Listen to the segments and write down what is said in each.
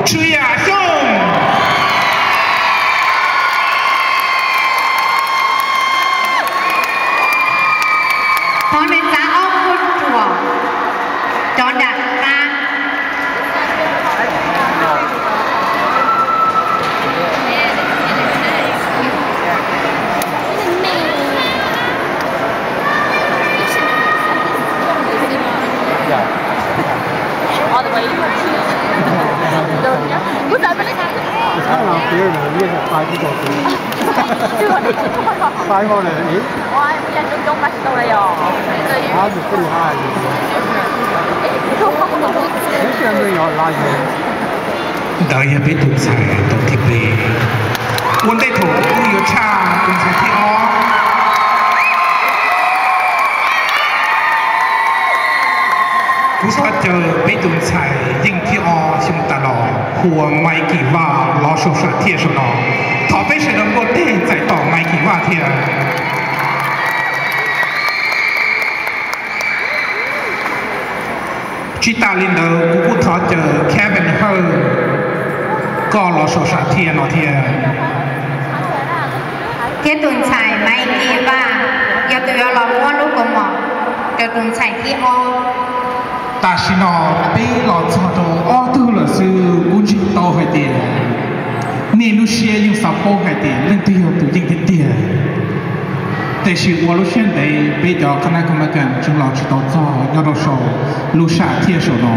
Tswv Yam Xyooj. Thov nws txav ob puag ruam rov dam qab. It's kind of unfair, man. You guys have five people. Five out of eight? Odds are pretty high. Make sure I'm doing all right here. Ntawd yog peb tus ntxhais tau thib peb. Ua ntej thaum kuv yuav tshaj tus ntxhais thib ob, kuv thov caw peb tus ntxhais yeej thib ob xyoo tas los hu ua Maiv Kim Vaj los saum sam thiaj saum no. Thov peb sawv daws npuaj teg txais tos Maiv Kim Vaj thiab. Tsis tas li ntawd kuv kuj thov caw Kevin Hawj koj los saum sam thiaj no thiab. Thiab tus ntxhais Maiv Kim Vaj yog tus yuav los muab lub kaus mom rau tus ntxhais thib ob. Tam sim no peb los txog rau ob tug lawm xwb, kuv ntseeg tau hais tias nej lub siab yeej xav paub hais tias leej twg yog tus yeej tiag tiag. Tiam sis ua lub siab ntev, peb cov qhab nab qhab nab kas tseem los tsis tau txog nyob rau saum lub sam thiaj saum no.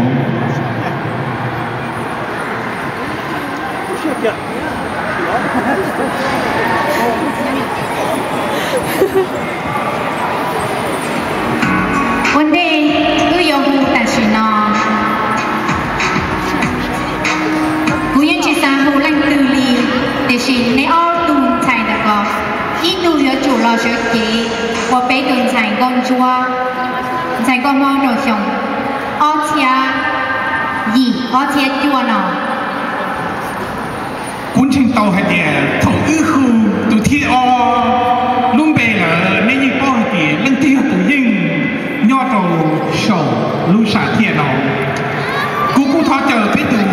Ua ntej wb yuav hu tam sim no, kuv yeej tsis xav hu leej twg li, tiam sis neb ob tug ntxhais ntawm ko, ib tug yuav tsum los sawv cev ua peb tus ntxhais nkauj ntsuab, ntxhais nkauj Hmoob rau xyoo ob txhiab yim ob txhiab cuaj no. Kuv ntseeg tau hais tias thaum wb hu tus thib ob lub npe lawm, nej yeej paub hais tias leej twg yog tus yeej nyob rau saum lub sam thiaj no. Kuv kuj thov caw peb tus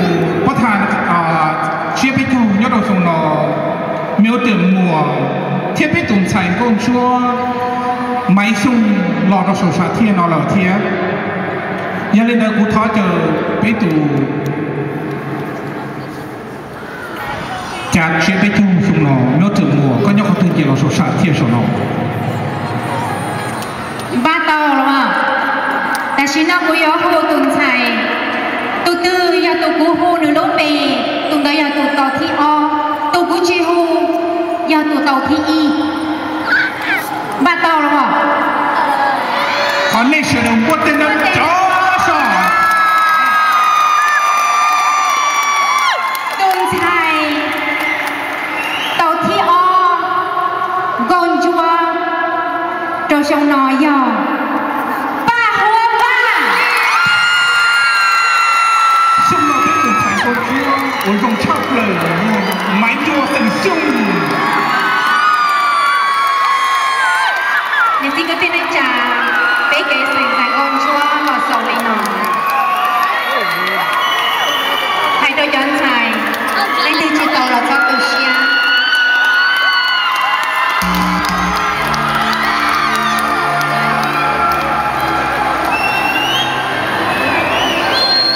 pov thawj tsiab peb caug nyob rau xyoo no, Milton Muas, thiab peb tus ntxhais nkauj ntsuab Maiv Xyooj los rau saum sam thiaj no lawm thiab. Yog li ntawd kuv thov caw peb tus cav tsiab peb caug xyoo no, Milton Muas, koj nyob qhov twg ces los saum sam thiaj saum no. Npaj tau los? Tam sim no kuv yuav hu tus ntxhais, tus twg yog tus kuv hu nws lub npe, tus ntawd yog tus tau thib ob, tus kuv tsis hu yog tus tau thib ib. Npaj tau los? Qhov nej sawv daws npuaj teg nrov nrov. Tus ntxhais tau thib ob nkauj ntsuab rau xyoo no yog Paj Huab Paj. Xyoo no peb tus ntxhais nkauj ntsuab uas zoo tshaj plaws Maiv Ntsuab Xeem Xyooj. Niam txiv kwv tij neej tsa, peb kev xeem ntxhais nkauj ntsuab los xaus li no. Hais rau cov ntxhais, leej twg tsis tau los txhob tu siab.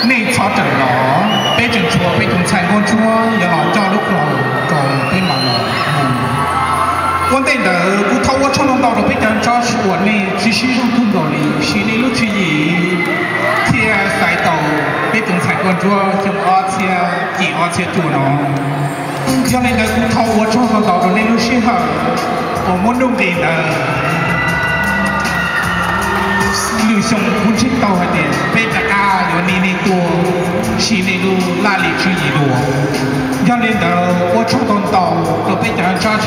Nej txhob rawm los, peb tseem tshuav peb tus ntxhais nkauj ntsuab yuav los coj lub hlau rau peb mam los mus. Ua ntej ntawd kuv thov ua tsaug ntau ntau rau peb cov ntxhais uas nej sib sib zog kawg nkaus li, siv nej lub tswv yim thiab xaiv tau peb tus ntxhais nkauj ntsuab xyoo ob txhiab yim ob txhiab cuaj no. Yog li ntawd kuv thov ua tsaug ntau ntau rau nej lub sij hawm uas muab nuj nqis ntawd. Lwm xyoo kuv ntseeg tau hais tias peb rov qab yuav nij nej tuaj siv nej lub laj lim tswv yim dua. Yog li ntawd ua tsaug ntau ntau rau peb cov ntxhais,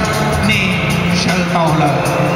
nej sawv tau lawm.